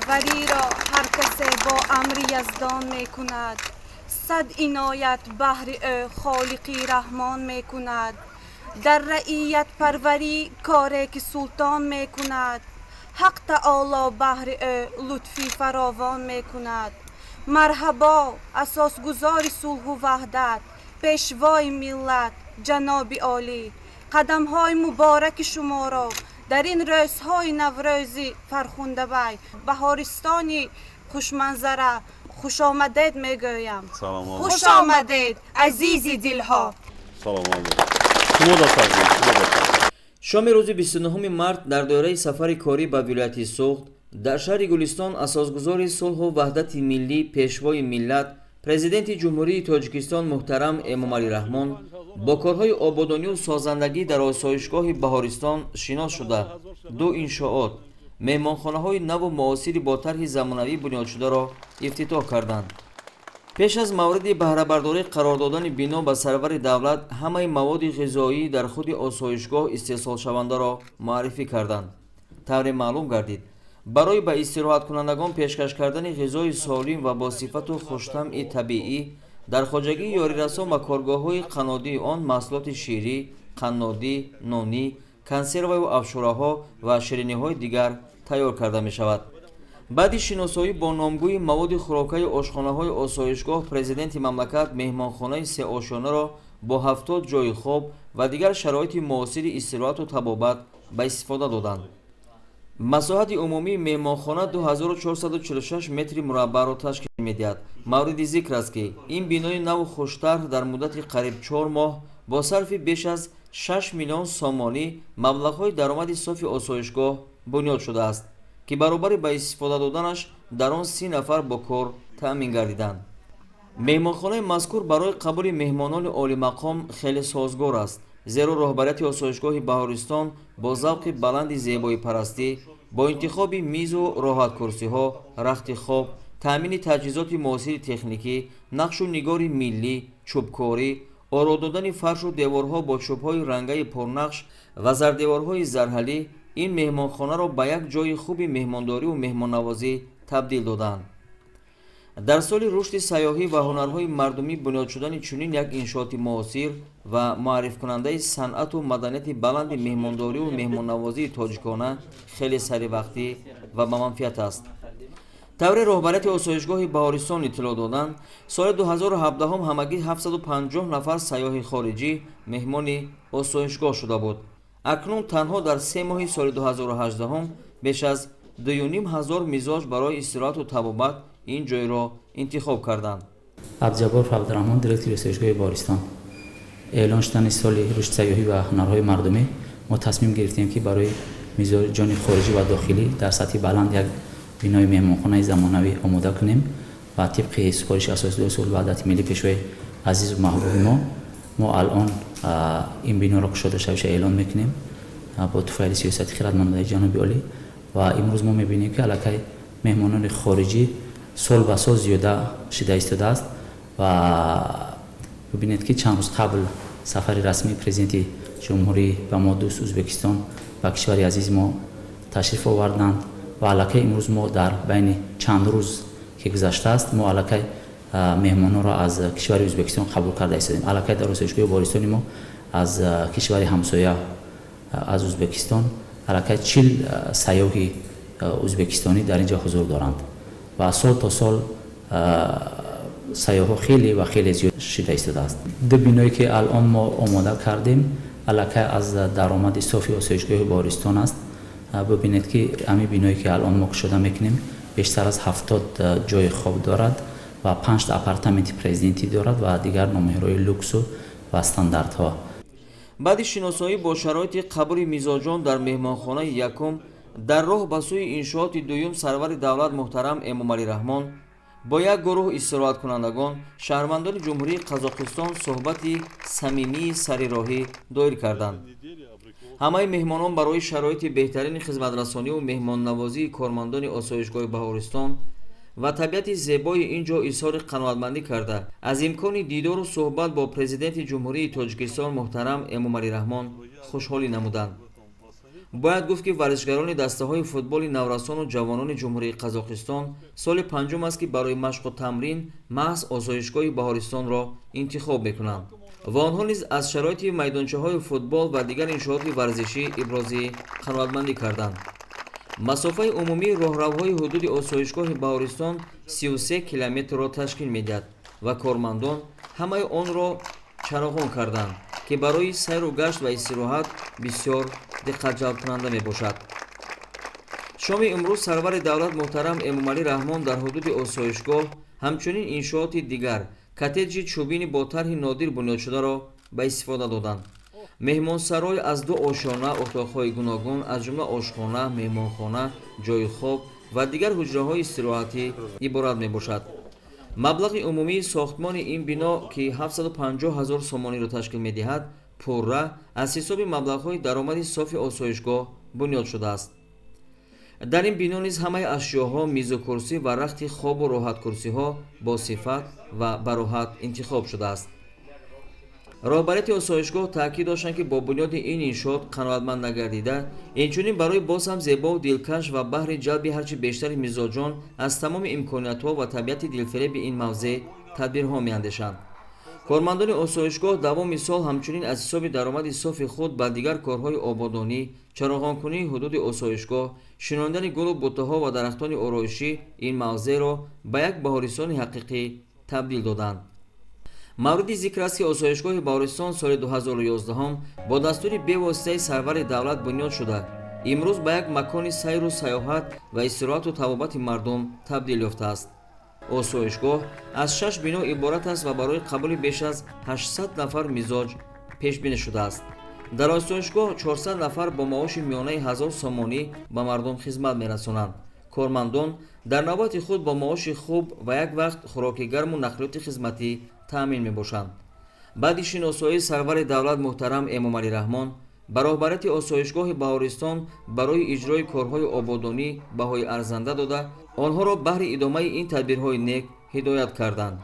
Сарвариро ҳар касе бо амри Яздон мекунад, сад иноят баҳри ӯ Холиқи Раҳмон мекунад. Дар раиятпарварӣ коре ки султон мекунад, Ҳақ Таоло баҳри ӯ лутфи фаровон мекунад. Марҳабо, асосгузори сулҳу ваҳдат, пешвои миллат, ҷаноби олӣ, қадамҳои мубораки шуморо дар ин рӯзҳои наврӯзи фархундавай, Баҳористони хушманзара хушомадед мегӯям. Хуш омадед, азизи дилҳо. Шоми рӯзи 29 март дар доираи сафари корӣ ба вилояти Суғд дар шаҳри Гулистон асосгузори сулҳу ваҳдати миллӣ, пешвои миллат, Президенти Ҷумҳурии Тоҷикистон муҳтарам Эмомалӣ Раҳмон бо корҳои ободонию созандагӣ дар осоишгоҳи Баҳористон шинос шуда, ду иншоот, меҳмонхонаҳои наву муосири бо тарҳи замонавӣ бунёдшударо ифтитоҳ карданд. Пеш аз мавриди баҳрабардорӣ қарор додани бино ба сарвари давлат ҳамаи маводи ғизоӣ дар худи осоишгоҳ истеҳсолшавандаро муаррифӣ карданд. Тавре маълум гардид, барои ба истироҳаткунандагон пешкаш кардани ғизои солим ва бо сифату хуштамъи табиӣ дар хоҷагии ёрирасон ва коргоҳҳои қаннодии он маҳсулоти ширӣ, қаннодӣ, нонӣ, консерваю афшураҳо ва шириниҳои дигар тайёр карда мешавад. Баъди шиносоӣ бо номгӯи маводи хӯрокаи ошхонаҳои осоишгоҳ, президенти мамлакат меҳмонхонаи сеошёнаро бо 70 ҷойи хоб ва дигар шароити муосири истироҳату табобат ба истифода доданд. Масоҳати умумии меҳмонхона 2446 метри мураббаъро ташкил медиҳад. Мавриди зикр аст, ки ин бинои наву хуштарҳ дар муддати қариб 4 моҳ бо сарфи беш аз 6 миллион сомонӣ маблағҳои даромади софи осоишгоҳ бунёд шудааст, ки баробари ба истифода доданаш дар он 30 нафар бо кор таъмин гардиданд. Меҳмонхонаи мазкур барои қабули меҳмонони олимақом хеле созгор аст, зеро роҳбарияти осоишгоҳи Баҳористон бо завқи баланди зебоипарастӣ, бо интихоби мизу роҳаткурсиҳо, рахти хоб, таъмини таҷҳизоти муосири техникӣ, нақшу нигори миллӣ, чӯбкорӣ, оро додани фаршу деворҳо бо чӯбҳои рангаи пурнақш ва зардеворҳои зарҳалӣ ин меҳмонхонаро ба як ҷойи хуби меҳмондорию меҳмоннавозӣ табдил доданд. Дар соли рушди сайёҳӣ ва ҳунарҳои мардумӣ бунёд шудани чунин як иншооти муосир ва муаррифкунандаи санъату маданияти баланди меҳмондорию меҳмоннавозии тоҷикона хеле саривақтӣ ва ба манфиат аст. Тавре роҳбарияти осоишгоҳи Баҳористон иттилоъ доданд, соли 2017 ҳамагӣ 750 нафар сайёҳи хориҷӣ меҳмони осоишгоҳ шуда буд. Акнун танҳо дар 3 моҳи соли 2018 беш аз 2500 мизоҷ барои истироҳату табобат ин ҷойро интихоб карданд. Абдуҷабборов Абдураҳмон, директори осоишгоҳи Баҳористон. Эълон шудани соли рушди сайёҳӣ ва ҳунарҳои мардумӣ мо тасмим гирифтем, ки барои мизоҷони хориҷӣ ва дохилӣ дар сатҳи баланд як бинои меҳмонхонаи замонавӣ омода кунем ва тибқи супориши асосгузори сулҳу ваҳдати миллӣ, пешвои азизу маҳбуби мо алон ин биноро кушода шавиша эълон мекунем бо туфайли сиёсати хирадмандонаи ҷаноби олӣ. Ва имрӯз мо мебинем, ки аллакай меҳмонони хориҷӣ сол ба сол зиёда шида истодааст. Ва бибинед, ки чанд рӯз қабл сафари расмии президенти ҷумҳурӣ ба мо дӯст Ӯзбекистон ба кишвари азизи мо ташриф оварданд ва аллакай имрӯз мо дар байни чанд рӯз ки гузаштааст, мо аллакай меҳмонҳоро аз кишвари Ӯзбекистон қабул карда истодем. Аллакай дар осоишгоҳи Баҳористони мо аз кишвари ҳамсоя, аз Ӯзбекистон, аллакай 40 сайёҳи ӯзбекистонӣ дар ин ҷо ҳузур доранд ва сол то сол сайёҳҳо хеле ва хеле зиёд шида истодааст. Ду биное ки алон мо омода кардем, аллакай аз даромади софи осоишгоҳи Баҳористон аст. Бибинед, ки ҳамин биное ки алон мо кушода мекунем, бештар аз 70 ҷойи хоб дорад ва панҷта апартаменти президентӣ дорад ва дигар номерҳои люксу ва стандартҳо. Баъди шиносоӣ бо шароити қабули мизоҷон дар меҳмонхонаи якум, дар роҳ ба сӯи иншооти дуюм сарвари давлат муҳтарам Эмомалӣ Раҳмон бо як гурӯҳ истироҳаткунандагон, шаҳрвандони Ҷумҳурии Қазоқистон, суҳбати самимии сарироҳӣ доир карданд. Ҳамаи меҳмонон барои шароити беҳтарини хизматрасониву меҳмоннавозии кормандони осоишгоҳи Баҳористон ва табиати зебои ин ҷо изҳори қаноатмандӣ карда, аз имкони дидору суҳбат бо президенти Ҷумҳурии Тоҷикистон муҳтарам Эмомалӣ Раҳмон хушҳолӣ намуданд. Бояд гуфт, ки варзишгарони дастаҳои футболи наврасону ҷавонони Ҷумҳурии Қазоқистон соли панҷум аст, ки барои машқу тамрин маҳз осоишгоҳи Баҳористонро интихоб мекунанд ва онҳо низ аз шароити майдончаҳои футбол ва дигар иншооти варзишӣ ибрози қаноатмандӣ карданд. Масофаи умумии роҳравҳои ҳудуди осоишгоҳи Баҳористон 33 километрро ташкил медиҳад ва кормандон ҳамаи онро чароғон карданд, ки барои сайру гашт ва истироҳат бисёр диққатҷалбкунанда мебошад. Шоми имрӯз сарвари давлат муҳтарам Эмомалӣ Раҳмон дар ҳудуди осоишгоҳ ҳамчунин иншооти дигар коттеҷи чӯбини бо тарҳи нодир бунёдшударо ба истифода доданд. Меҳмонсарой аз ду ошёна, утоқҳои гуногун, аз ҷумла ошхона, меҳмонхона, ҷойи хоб ва дигар ҳуҷраҳои истироҳатӣ иборат мебошад. Маблағи умумии сохтмони ин бино, ки 750 ҳазор сомониро ташкил медиҳад, пурра аз ҳисоби маблағҳои даромади софи осоишгоҳ бунёд шудааст. Дар ин бино низ ҳамаи ашёҳо, мизу курсӣ ва рахти хобу роҳаткурсиҳо бо сифат ва бароҳат интихоб шудааст. Роҳбарияти осоишгоҳ таъкид доштанд, ки бо бунёди ин иншоот қаноатманд нагардида, инчунин барои боз ҳам зебову дилкаш ва баҳри ҷалби ҳарчи бештари мизоҷон аз тамоми имкониятҳо ва табиати дилфиреби ин мавзеъ тадбирҳо меандешанд. Кормандони осоишгоҳ давоми сол ҳамчунин аз ҳисоби даромади софи худ ба дигар корҳои ободонӣ, чароғонкунии ҳудуди осоишгоҳ, шинондани гулу буттаҳо ва дарахтони ороишӣ ин мавзеъро ба як баҳористони ҳақиқӣ табдил доданд. Мавриди зикр аст, ки осоишгоҳи Баҳористон соли 2011 бо дастури бевоситаи сарвари давлат бунёд шуда, имрӯз ба як макони сайру сайёҳат ва истироҳату табобати мардум табдил ёфтааст. Осоишгоҳ аз 6 бино иборат аст ва барои қабули беш аз 800 нафар мизоҷ пешбинӣ шудааст. Дар осоишгоҳ 400 нафар бо маоши миёнаи 1000 сомонӣ ба мардум хизмат мерасонанд. Кормандон дар навбати худ бо маоши хуб ва як вақт хӯроки гарму нақлиёти хизматӣ таъмин мебошанд. Баъди шиносоии сарвари давлат муҳтарам Эмомалӣ Раҳмон ба роҳбарияти осоишгоҳи Баҳористон барои иҷрои корҳои ободонӣ баҳои арзанда дода, онҳоро баҳри идомаи ин тадбирҳои нек ҳидоят карданд.